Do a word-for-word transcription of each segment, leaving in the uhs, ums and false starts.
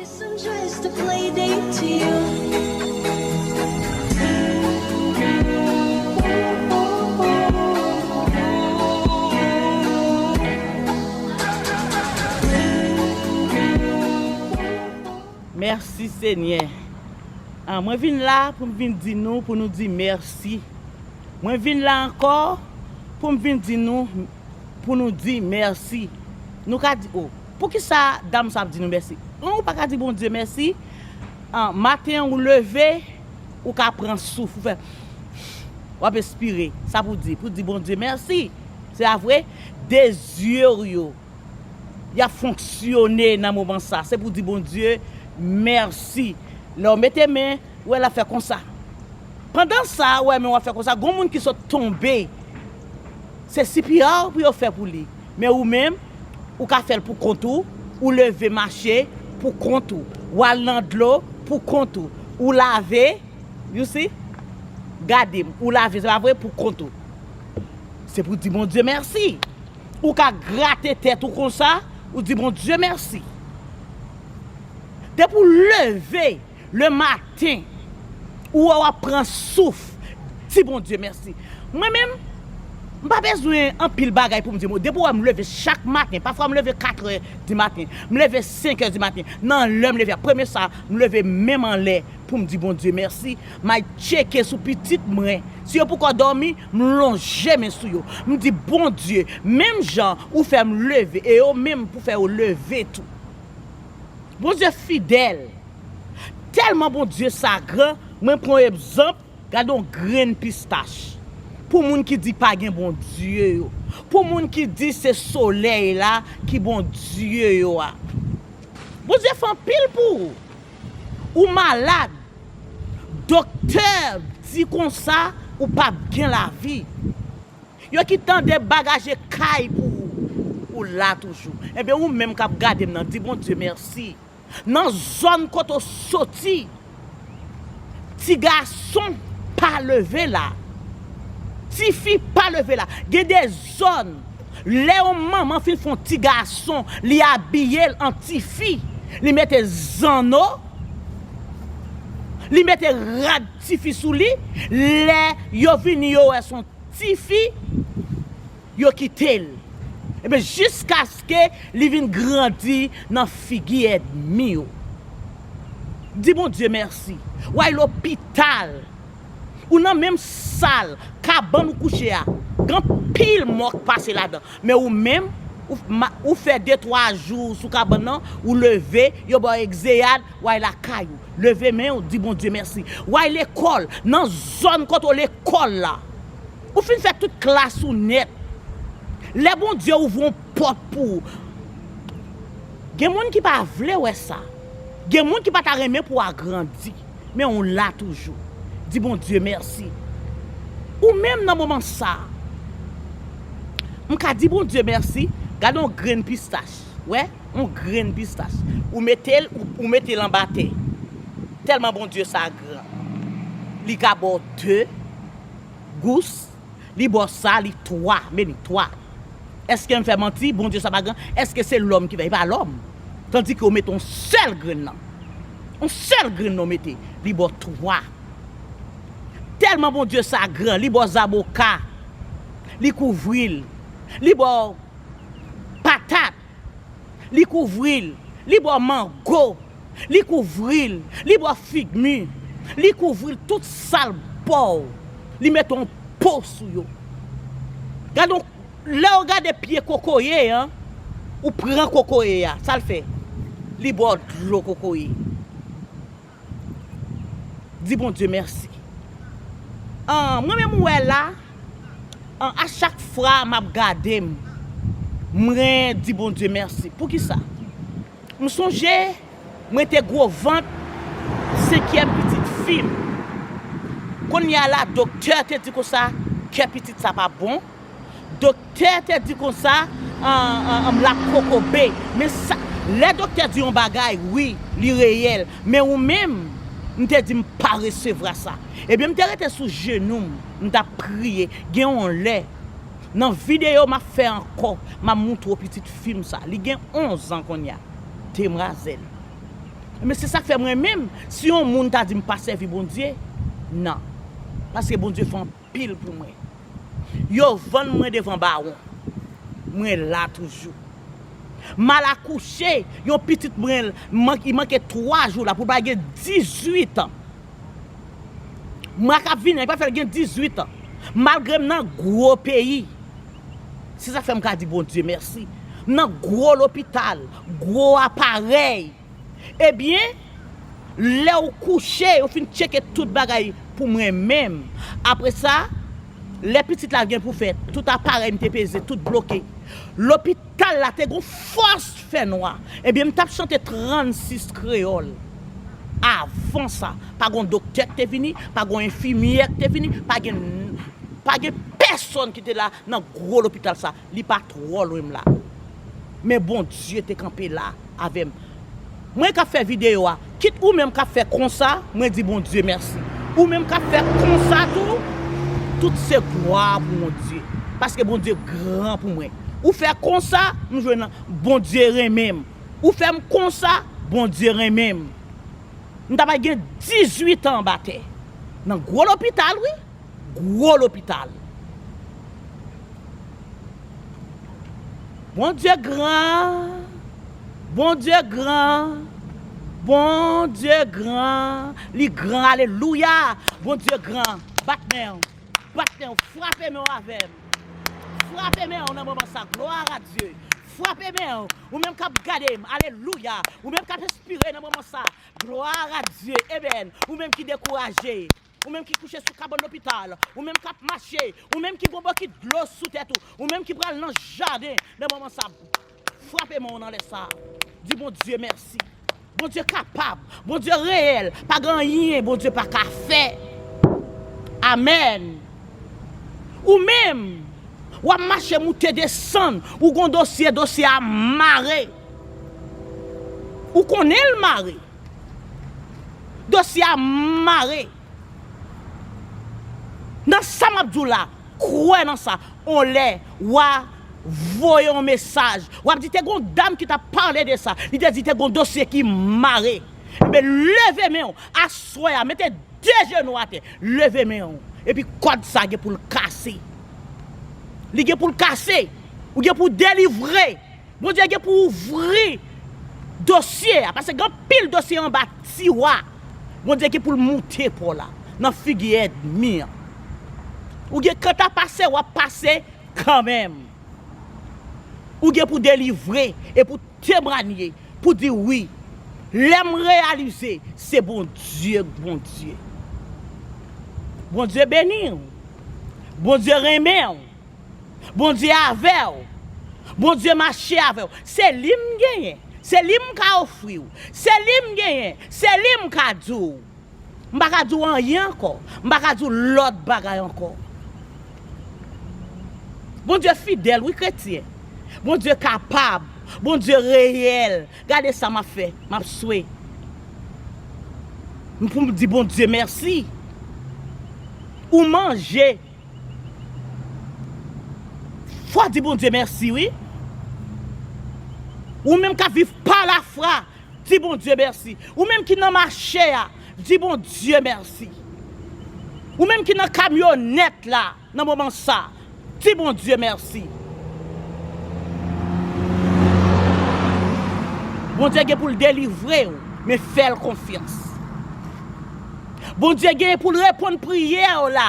Some just a play date to you. Mèsi Senyè. Ah, mwen vin la pou m vin di nou, pou nou di mèsi. Mwen vin la ankò pou m vin di nou, pou nou di mèsi. Nou ka di, oh, poukisa dam sa ap di nou mèsi? Non, ou pa ka di Bondye mèsi. Ah, maten an, ou leve, ou ka pran souf, ou fè, w ap espire. Sa pou di, pou di Bondye mèsi. Se pa vre? De zye w yo, y ap fonksyone nan moman sa. Se pou di Bondye mèsi. Lè w mete men, ou wè l ap fè konsa. Pandan sa, ou wè men w ap fè konsa, gon moun ki sot tonbe. Se C P R pou yo fè pou li. Men ou menm, ou ka fè l pou kont ou, ou leve mache pou kont ou, ou al nan dlo pou kont ou, ou lave, you see? Gade m, ou lave, se pa vre, pou kont ou. Se pou di Bondye mèsi. Ou ka grate tèt ou konsa, ou di Bondye mèsi. Depi w leve le maten, ou wè w ap pran souf, di Bondye mèsi. Mwen menm, m pa bezwen anpil bagay pou m di, depi w wè m leve chak maten, pafwa m leve katrè di maten, m leve senkè di maten, nan lè m leve a, premye sa, m leve men m anlè, pou m di Bondye mèsi. M al tcheke sou pitit mwen. Si yo poko dòmi, m lonje men sou yo. M di, Bondye, menm jan ou fè m leve, e yo menm pou fè yo leve tou. Bondye fidèl. Tèlman Bondye sa gran, mwen pran yon egzanp, gade yon grenn pistach. Pou moun ki di pa gen Bondye yo. Pou moun ki di se solèy la ki Bondye yo a. Bondye fè anpil pou ou. Ou malad. Doktè di konsa ou p ap gen lavi. Yo ki tande bagaje kay pou ou. Ou la toujou. Ebyen, ou menm k ap gade m nan, di Bondye mèsi. Nan zòn kote w soti, ti gason pa leve la. Tifi pa leve la. Gen de zòn, lè yon manman fin fè yon ti gason, li abiye l an tifi, li mete zanno, li mete rad tifi sou li, lè yo vini yo wè se yon tifi, yo kite l. Ebyen, jiskaske li vin grandi nan figi ènmi yo. Di Bondye mèsi. W al lopital. Ou nan menm sal, kabann ou kouche a. Gen anpil mò k pase ladan. Men ou menm, ou, ou fè de twa jou sou kabann nan, ou leve, yo ba w egzeyad, w al lakay ou. Leve men w, di Bondye mèsi. W al lekòl, nan zòn kote w lekòl la. Ou fin fè tout klas ou nèt. Lè Bondye ouvri yon pòt pou ou, gen moun ki pa vle wè sa. Gen moun ki pa ta renmen pou w agrandi. Men w la toujou. Di Bondye mèsi. Ou menm nan moman sa, m ka di Bondye mèsi. Gade yon grenn pistach. Wè, yon grenn pistach. Ou mete l, ou, ou mete l anba tè. Tèlman Bondye sa gran. Li ka ba w de gous, li ba w sa, li twa, men li twa. Èske m fè manti? Bondye sa pa gran? Èske se lòm ki fè? Li pa lòm. Tandike w mete yon sèl grenn nan. Yon sèl grenn nan w mete, li ba w twa. Tèlman Bondye sa gran, li ba w zaboka. Li kouvri l. Li ba w patat. Li kouvri l. Li ba w mango. Li kouvri l. Li ba w figmi. Li kouvri l tout sa l ba w. Li mete yon po sou yo. Gade yon, lè w gade pye kokoye an, ou pran kokoye a, sa l fè? Li ba w dlo kokoye. Di Bondye mèsi. An, mwen menm ou wè la, an, a chak fwa m ap gade m, mwen di Bondye mèsi. Poukisa? M sonje mwen te gwo vant senkyèm pitit fi m. Kounye a la, doktè te di konsa, kè pitit sa pa bon. Doktè te di konsa, an, an, an, l ap kokobe. Men sa, lè doktè di yon bagay, wi, li reyèl. Men ou menm, m te di m pa resevwa sa. Ebyen, m te rete sou jenou m, m t ap priye. Gen yon lè, nan videyo m ap fè ankò, m ap moutre w pitit fi m sa. Li gen onz an kounye a. Demwazèl. Men se sa k fè mwen menm, si yon moun ta di m pa sèvi Bondye, nan. Paske Bondye fè anpil pou mwen. Yo vann mwen devan bawon. Mwen la toujou. M al akouche, yon pitit mwen, man- li manke twa jou la, pou l pa gen dizuit an. Mwa k ap vini, li pa fè l gen dizuit an. Malgre m nan gwo peyi. Se sa k fè m ka di Bondye mèsi. M nan gwo lopital, gwo aparèy. Ebyen, lè w kouche, yo fin tcheke tout bagay pou mwen menm. Apre sa, lè pitit la gen pou fèt, tout aparèy m te peze, tout bloke. Lopital la te gon fòs fènwa. Ebyen, m t ap chante trannsis kreyòl. Avan sa, pa gon doktè k te vini, pa gon enfimyè k te vini, pa gen, pa gen pèsonn ki te la nan gwo lopital sa. Li pa twò lwen m la. Men Bondye te kanpe la avè m. Mwen k ap fè videyo a, kit ou menm k ap fè konsa, mwen di Bondye mèsi. Ou menm k ap fè konsa tou, tout se glwa pou Bondye. Paske Bondye gran pou mwen. Ou fè konsa, m jwenn Bondye renmen m. Ou fè m konsa, Bondye renmen m. M ta pral gen dizuit an anba tè. Nan gwo lopital, wi. Gwo lopital. Bondye gran, Bondye gran, Bondye gran, li gran, alelouya. Bondye gran, bat men w, bat men w, frape men w avè m. Frape men w nan moman sa, glwa a Dye. Frape men w, ou menm k ap gade m, alelouya. Ou menm k ap espire nan moman sa, glwa a Dye. Ebyen, ou menm ki dekouraje, ou menm ki kouche sou kabann lopital, ou menm k ap mache, ou menm ki gon bokit dlo sou tèt ou, ou menm ki pral nan jaden nan moman sa, frape men w nan lè sa. Di Bondye mèsi. Bondye kapab. Bondye reyèl. Pa gen anyen Bondye pa ka fè. Amèn. Ou menm, w ap mache moute desann, ou gon dosye, dosye a mare. Ou konnen l mare. Dosye a mare. Nan sa m ap di w la, kwè nan sa. On lè, w a voye yon mesaj. W ap di, te gon dam ki t ap pale de sa. Li te di, te gon dosye ki mare. Ebyen, leve men w. Aswè a, mete de jenou atè. Leve men w. Epi kòd sa gen pou l kase. Li gen pou l kase. Ou gen pou delivre. Bondye gen pou ouvri dosye a, paske gen anpil dosye anba tiwa. Bondye gen pou l moute pa w la, nan figi ènmi an. Ou gen kanta pase, w ap pase kanmenm. Ou gen pou delivre e pou temwanye, pou di wi. Lè m reyalize, se Bondye k Bondye. Bondye beni w. Bondye renmen w. Bondye avè w. Bondye mache avè w. Se li m genyen. Se li m ka ofri w. Se li m genyen. Se li m ka di w. M pa ka di w anyen ankò. M pa ka di w lòt bagay ankò. Bondye fidèl, wi, kretyen. Bondye kapab. Bondye reyèl. Gade sa m ap fè. M ap swe. M pou m di Bondye mèsi. Ou manje. Fò di Bondye mèsi, wi. Ou menm k ap viv pa lafwa, di Bondye mèsi. Ou menm ki nan mache a, di Bondye mèsi. Ou menm ki nan kamyonèt la, nan moman sa, di Bondye mèsi. Bondye gen pou l delivre w, men fè l konfyans. Bondye gen pou l reponn priyè w la.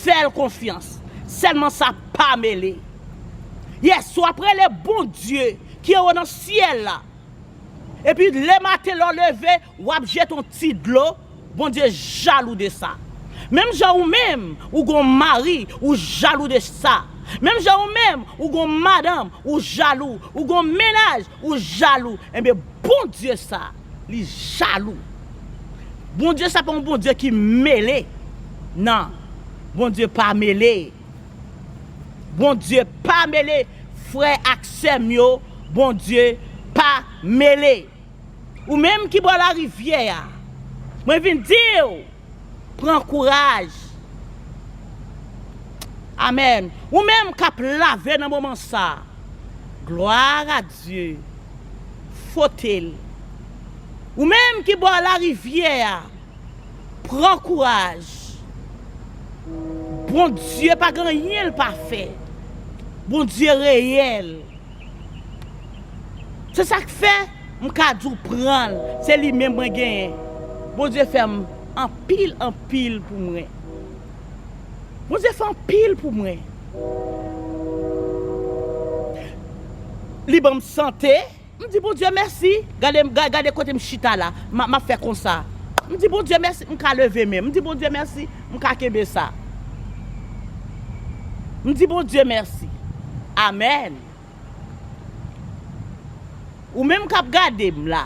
Fè l konfyans. Sèlman sa, pa mele. Yes, w ap rele Bondye ki anwo nan syèl la. Epi lè maten lè w leve, w ap jete yon ti dlo. Bondye jalou de sa. Menm jan ou menm, ou gon mari, ou jalou de sa. Menm jan ou menm, ou gon madanm, ou jalou. Ou gon mennaj, ou jalou. Enben, Bondye sa, li jalou. Bondye sa pa yon Bondye ki mele. Non. Bondye pa mele. Bondye pa mele. Frè ak sè m yo, Bondye pa mele. Ou menm ki bò larivyè a, mwen vin di w, pran kouraj. Amèn. Ou menm k ap lave nan moman sa, glwa a Dye, fwote l. Ou menm ki bò larivyè a, pran kouraj. Bondye pa gen anyen l pa fè. Bondye reyèl. Se sa k fè m ka di w pran l. Se li menm mwen genyen. Bondye fè m anpil, anpil pou mwen. Bondye fè anpil pou mwen. Li ban m sante. M di Bondye mèsi. Gade, ga- gade kote m chita la. M a- m ap fè konsa. M di Bondye mèsi, m ka leve men. M di Bondye mèsi, m ka kenbe sa. M di Bondye mèsi. Amèn. Ou menm k ap gade m la,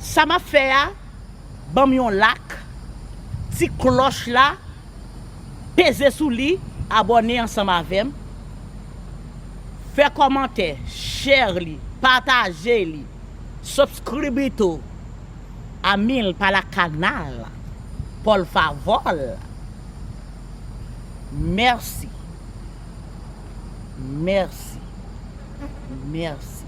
sa m ap fè a, ban m yon like, ti klòch la, peze sou li, abòne ansanm avè m, fè kòmantè, share li, pataje li, subscribe tou. A mil para canal, por favor. Mèsi. Mèsi. Mèsi.